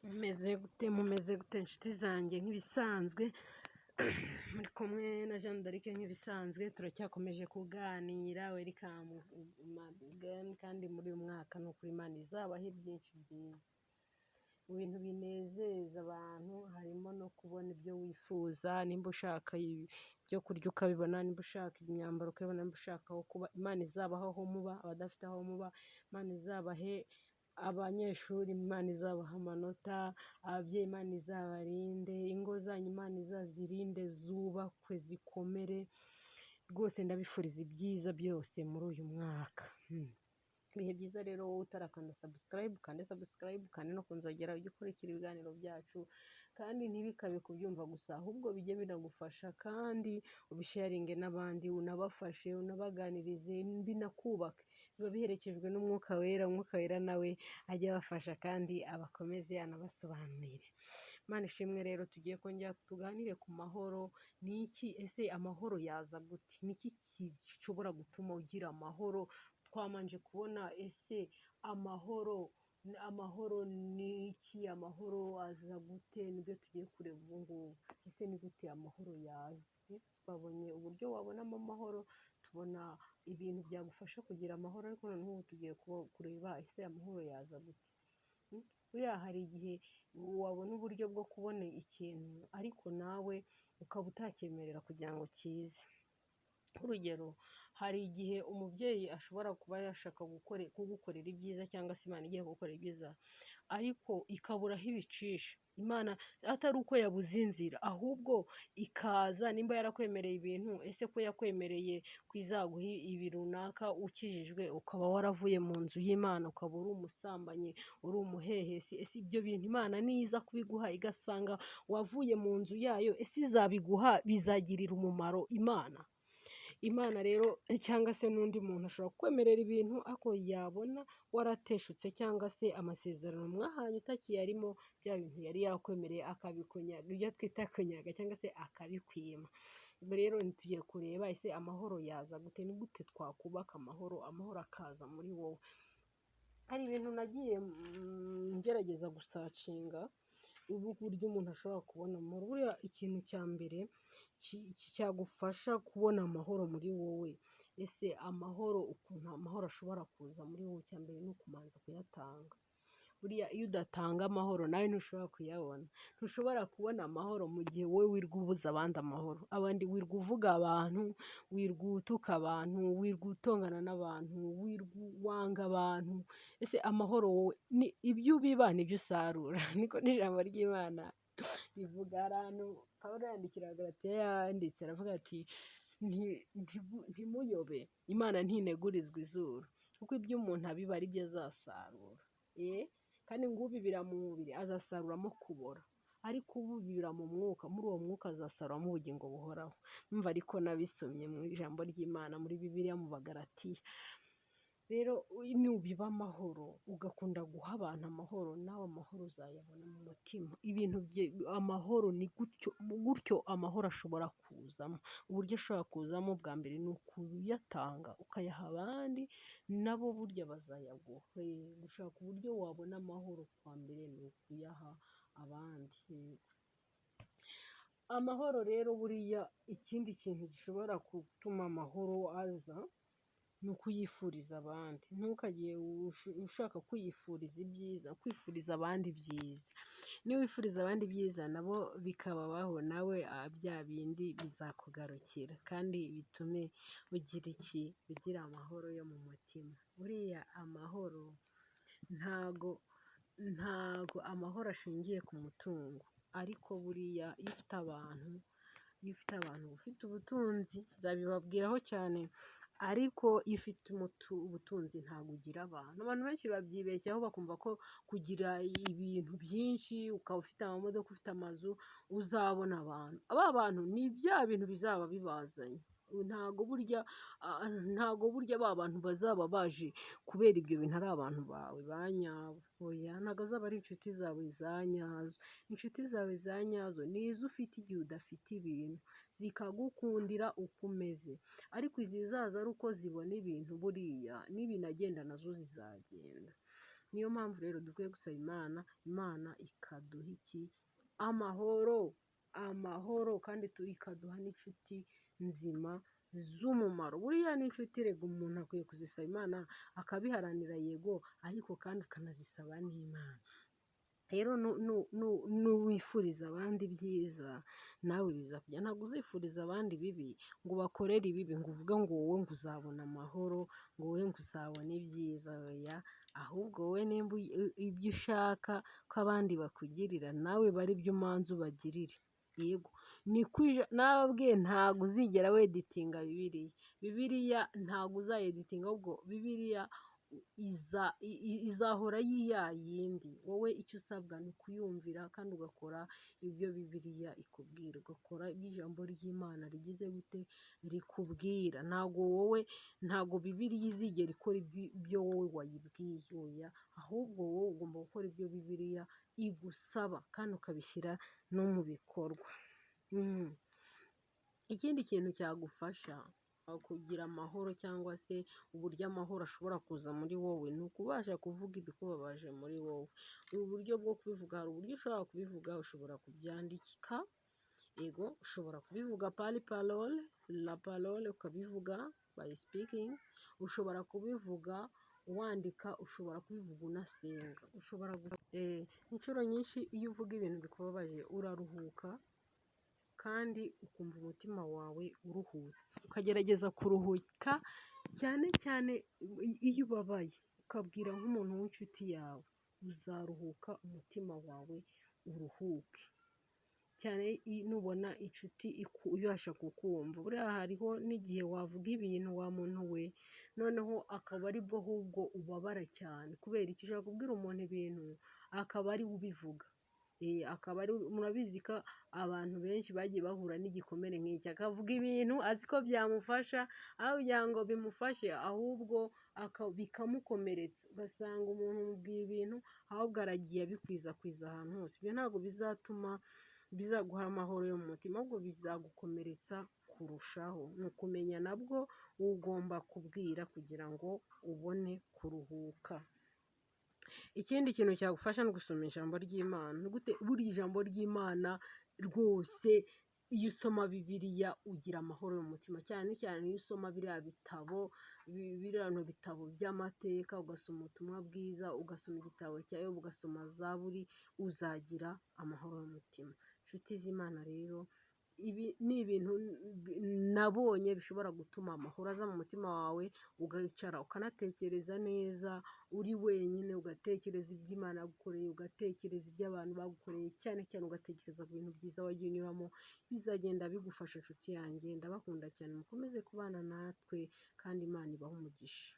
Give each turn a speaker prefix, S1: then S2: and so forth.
S1: Mumeze gute, mumeze gute nshuti zanjye? Nk'ibisanzwe muri kumwe na Jeanne d'Arc. Nk'ibisanzwe turacyakomeje kuganira. Welcome again. Kandi muri uyu mwaka ni ukuri Imana izabahe byinshi byiza. Mu bintu binezeza abantu harimo no kubona ibyo wifuza. Nimba ushaka ibyo kurya ukabibona, nimba ushaka imyambaro ukabibona, nimba ushaka aho kuba, Imana izabahe aho muba. Abadafite aho muba, Imana izabahe. Abanyeshuri, Imana izabaha amanota. Ababyeyi, Imana izabarinde. Ingo zanyu, Imana izazirinde, zubakwe, zikomere rwose. Ndabifuriza ibyiza byose muri uyu mwaka. Ibihe byiza rero. Wowe utarakanda subscribe, ukande subscribe, kandi no kunzogera, ujye ukurikira ibiganiro byacu. Kandi ntibikabe kubyumva gusa, ahubwo bijye binagufasha, kandi ubisharinge n'abandi, unabafashe, unabaganirize, binakubake. Biba biherekejwe n'Umwuka Wera. Umwuka Wera nawe ajye abafasha kandi abakomeze, anabasobanurire. Imana ishimwe. Rero tugiye kongera tuganire ku mahoro. Ni iki ese? Amahoro yaza gute? Ni iki gishobora gutuma ugira amahoro? Twamanje kubona ese amahoro ni iki, amahoro aza gute? Nibyo tugiye kureba ubu ngubu. Ese ni gute amahoro yaza? Twabonye uburyo wabonamo amahoro, tubona ibintu byagufasha kugira amahoro, ariko noneho ubu tugiye kureba ese amahoro yaza gute? Buriya hari igihe wabona uburyo bwo kubona ikintu, ariko nawe ukaba utakyemerera kugira ngo kize. Nk'urugero, hari igihe umubyeyi ashobora kuba yashaka kugukorera ibyiza, cyangwa se Imana igiye kugukorera ibyiza, ariko ikabura aho ibicisha. Imana atari uko yabuze inzira, ahubwo ikaza nimba yarakwemereye ibintu. Ese ko yakwemereye ko izaguha ibi runaka ukijijwe, ukaba waravuye mu nzu y'Imana, ukaba uri umusambanyi, uri umuhehesi, ese ibyo bintu Imana niza kubiguha igasanga wavuye mu nzu yayo, ese izabiguha? Bizagirira umumaro Imana? Imana rero cyangwa se n'undi muntu ashobora kukwemerera ibintu, ariko yabona warateshutse cyangwa se amasezerano mwahanye utakiyarimo, bya bintu yari yakwemereye akabikunyaga, ibyo twita kunyaga, cyangwa se akabikwima. Ubwo rero tugiye kureba ese amahoro yaza gute? Ni gute twakubaka amahoro, amahoro akaza muri wowe? Hari ibintu nagiye ngerageza gusearchinga ubu buryo umuntu ashobora kubona amahoro. Buriya ikintu cya mbere cyagufasha kubona amahoro muri wowe, ese amahoro, ukuntu amahoro ashobora kuza muri wowe, icya mbere ni ukubanza kuyatanga. Buriya iyo udatanga amahoro, nawe ntushobora kuyabona. Ntushobora kubona amahoro mu gihe wowe wirirwa ubuza abandi amahoro. Abandi, wirirwa uvuga abantu, wirirwa utuka abantu, wirirwa utongana n'abantu, wirirwa wanga abantu. Ese amahoro wowe ni ibyo ubiba nibyo usarura, niko n'ijambo ry'Imana rivuga. Hari ahantu Pawulo yandikira Abagalatiya yanditse aravuga ati: "Ntimuyobe, Imana ntinegurizwa izuru, kuko ibyo umuntu abiba ari byo azasarura." Kandi ngo ubibira mu mubiri azasaruramo kubora, ariko ubibira mu mwuka, muri uwo mwuka azasaruramo ubugingo buhoraho. Numva ariko nabisomye mu ijambo ry'Imana muri Bibiliya mu Bagalatiya. Rero nubiba amahoro, ugakunda guha abantu amahoro, nawe amahoro uzayabona mu mutima. Ibintu amahoro ni gutyo gutyo amahoro ashobora kuzamo. Uburyo ashobora kuzamo bwa mbere ni ukuyatanga, ukayaha abandi, nabo burya bazayaguha. Gushaka uburyo wabona amahoro kwa mbere ni ukuyaha abandi. Amahoro rero, buriya ikindi kintu gishobora gutuma amahoro aza ni ukuyifuriza abandi. Ntukajye ushaka kwiyifuriza ibyiza, kwifuriza abandi ibyiza. Niwifuriza abandi ibyiza nabo bikababaho, nawe bya bindi bizakugarukira, kandi bitume ugira iki? Ugira amahoro yo mu mutima. Buriya amahoro ntago amahoro ashingiye ku mutungo, ariko buriya iyo ufite abantu uba ufite ubutunzi. Nzabibabwiraho cyane. Ariko iyo ufite ubutunzi ntabwo ugira abantu. Abantu benshi babyibeshyaho, bakumva ko kugira ibintu byinshi, ukaba ufite amamodoka, ufite amazu, uzabona abantu. Ba bantu ni bya bintu bizaba bibazanye. Ntago burya ba bantu bazaba baje kubera ibyo bintu ari abantu bawe ba nyabo. Oya, ntago azaba ari inshuti zawe za nyazo. Inshuti zawe za nyazo ni izo ufite igihe udafite ibintu, zikagukundira uko umeze. Ariko izizaza ari uko zibona ibintu, buriya nibinagenda nazo zizagenda. Niyo mpamvu rero dukwiye gusaba Imana, Imana ikaduha iki? Amahoro, amahoro, kandi ikaduha n'inshuti nzima z'umumaro. Buriya n'inshuti rega umuntu akwiye kuzisaba Imana akabiharanira, yego, ariko kandi akanazisaba n'Imana. Rero nuwifuriza abandi ibyiza nawe bizakujya. Ntabwo uzifuriza abandi ibibi ngo ubakorere ibibi ngo uvuge ngo wowe ngo uzabona amahoro, ngo wowe ngo uzabona ibyiza, oya. Ahubwo wowe nimba ibyo ushaka ko abandi bakugirira, nawe bari byo umanza ubagirire. Yego, nababwiye ntabwo uzigera weditinga Bibiliya. Bibiliya ntabwo uzayeditinga, ahubwo Bibiliya izahora ya yindi. Wowe icyo usabwa ni ukuyumvira kandi ugakora ibyo Bibiliya ikubwira, ugakora ibyo ijambo ry'Imana rigize gute? Rikubwira. Ntabwo wowe, ntabwo Bibiliya izigera ikora ibyo wowe wayibwiye, oya, ahubwo wowe ugomba gukora ibyo Bibiliya igusaba kandi ukabishyira no mu bikorwa. Ikindi kintu cyagufasha kugira amahoro cyangwa se uburyo amahoro ashobora kuza muri wowe, ni ukubasha kuvuga ibikubabaje muri wowe. Ubu buryo bwo kubivuga, hari uburyo ushobora kubivuga, ushobora kubyandika, yego, ushobora kubivuga par parole, la parole, ukabivuga by speaking, ushobora kubivuga wandika, ushobora kubivuga unasenga. Ushobora inshuro nyinshi iyo uvuga ibintu bikubabaje uraruhuka kandi ukumva umutima wawe uruhutse, ukagerageza kuruhuka cyane cyane iyo ubabaye ukabwira nk'umuntu w'inshuti yawe, uzaruhuka umutima wawe uruhuke. Cyane nubona inshuti ibasha kukumva. Buriya hariho n'igihe wavuga ibintu wa muntu we, noneho akaba aribwo ahubwo ubabara cyane. Kubera iki? Ushobora kubwira umuntu ibintu akaba ari we ubivuga. Akaba ari, murabizi ko abantu benshi bagiye bahura n'igikomere nk'iki, akavuga ibintu azi ko byamufasha, aho kugira ngo bimufashe ahubwo bikamukomeretsa. Ugasanga umuntu umubwiye ibintu ahubwo aragiye abikwirakwiza ahantu hose. Ibyo ntabwo bizatuma bizaguha amahoro yo mu mutima, ahubwo bizagukomeretsa kurushaho. Ni ukumenya nabwo ugomba kubwira kugira ngo ubone kuruhuka. Ikindi kintu cyagufasha ni ugusoma ijambo ry'Imana. Ni gute? Buriya ijambo ry'Imana rwose, iyo usoma Bibiliya ugira amahoro yo mu mutima, cyane cyane iyo usoma biriya bitabo, biriya bitabo by'amateka, ugasoma ubutumwa bwiza, ugasoma igitabo cya Yobu, ugasoma Zaburi, uzagira amahoro y'umutima. Inshuti z'Imana rero, ibi ni ibintu nabonye bishobora gutuma amahoro aza mu mutima wawe, ukicara ukanatekereza neza uri wenyine, ugatekereza ibyo Imana yagukoreye, ugatekereza ibyo abantu bagukoreye, cyane cyane ugatekereza ku bintu byiza wagiye unyuramo, bizagenda bigufasha. Inshuti yanjye, ndabakunda cyane, mukomeze kubana natwe kandi Imana ibahe umugisha.